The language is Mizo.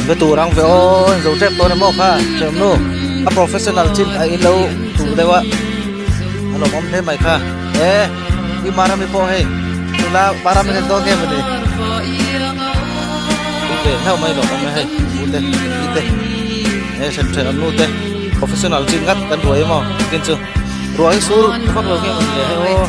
Ve tur ang ve aw zo tep dawn emaw kha thiam nu a professional chin a in lo tur deuh a a lawm awm hle mai kha e i marami pawh hei tuna marami nen dawn nge mawni i ve hlauh mai lawm awm e hei u te i te e then then an nu te professional chin ngat kan ruai emaw kin chu ruai sur vak lo nge mawni le hei aw.